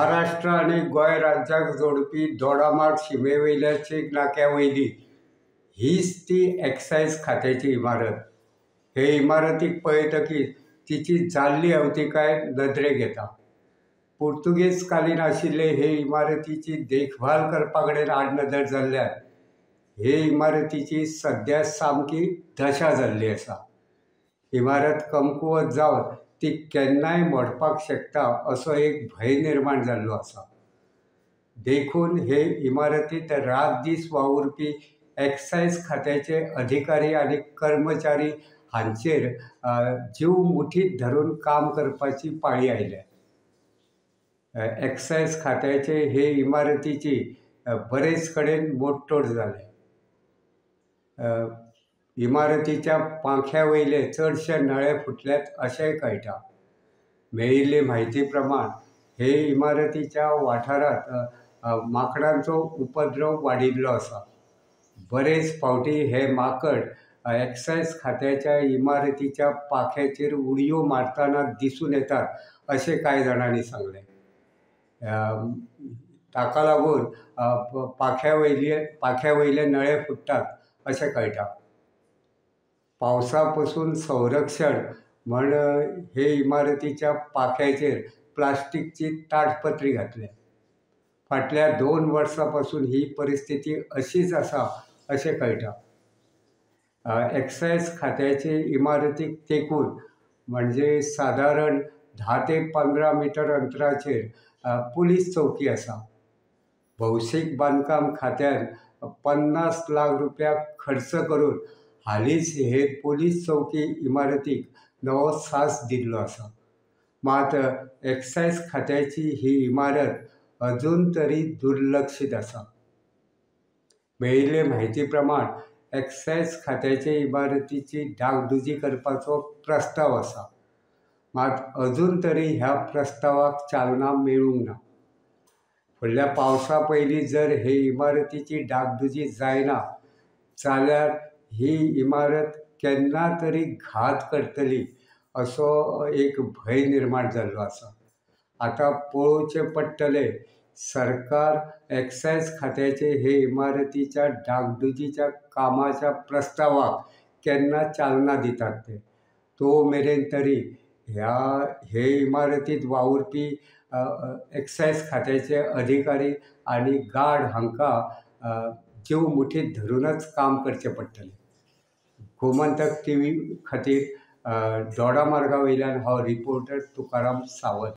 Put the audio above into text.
महाराष्ट्र आनी गोंय राज्याक जोडपी दोडामार्ग शिमे वयल्या चेक नाक्या वयली हीच ती एक्सायज खात्याची इमारत. हे इमारतीक पळयतकीच तिची जाल्ली अवतिकाय नदरेक येता. पुर्तुगेज कालीन आशिल्ले हे इमारतीची देखभाल करपा कडेन आडनदर जाल्ल्यान हे इमारतीची सद्या सामकी दशा जाल्ली आसा. इमारत कमकुवत जावन ती केन्नाय मोडपाक शकता असो एक भंय निर्माण जाल्लो आसा. देखून हे इमारतींत रात दीस वावुरपी एक्सायज खात्याचे अधिकारी आनी कर्मचारी हांचेर जीव मुठींत धरून काम करपाची पाळी आयल्या. एक्सायज खात्याचे हे इमारतीची बरेच कडेन मोडतोड जाल्या. इमारतीच्या पांख्या वयले चडशे नळे फुटल्यात अशेंय कळटा. मेळिल्ले म्हायती प्रमाण हे इमारतीच्या वाठारांत माकडांचो उपद्रव वाडिल्लो आसा. बरेच फावटी हे माकड एक्सायज खात्याच्या इमारतीच्या पाख्याचेर उडयो मारतना दिसून येतात अशें कांय जाणांनी सांगलें. ताका लागून पाख्या वयले नळे फुट्टात अशें कळटा. पावसा पसून संरक्षण म्हण हे इमारतीच्या पाख्याचेर प्लास्टीकची ताडपत्री घातल्या. फाटल्या 2 वर्सां पासून ही परिस्थिती अशीच आसा अशें कळटा. एक्सायज खात्याचे इमारतीक तेंकून म्हणजे सादारण 10 ते 15 मिटर अंतराचेर पुलीस चौकी आसा. भौशीक बांदकाम खात्यान 50 लाख रुपया खर्च करून हालींच हे पुलीस चौकी इमारतीक नवो सास दिल्लो आसा. मात एक्सायज खात्याची ही इमारत अजून तरी दुर्लक्षीत आसा. मेळिल्ले म्हायती प्रमाण एक्सायज खात्याचे इमारतीची डागडुजी करपाचो प्रस्ताव आसा. मात अजून तरी ह्या प्रस्तावाक चालना मेळूंक ना. फुडल्या पावसा पयलीं जर हे इमारतीची डागडुजी जायना जाल्यार ही इमारत केन्ना तरी घात करतली असो एक भंय निर्माण जाल्लो आसा. आतां पळोवचें पडटलें सरकार एक्सायज खात्याचे हे इमारतीच्या डागडुजीच्या कामाच्या प्रस्तावाक केन्ना चालना दितात ते. तो मेरेन तरी हे इमारतींत वावुरपी एक्सायज खात्याचे अधिकारी आनी गार्ड हांकां जीव मुठींत धरूनच काम करचें पडटलें. गोमंतक टीव्ही खातीर दोडामार्गा वयल्यान हांव रिपोर्टर तुकाराम सावंत.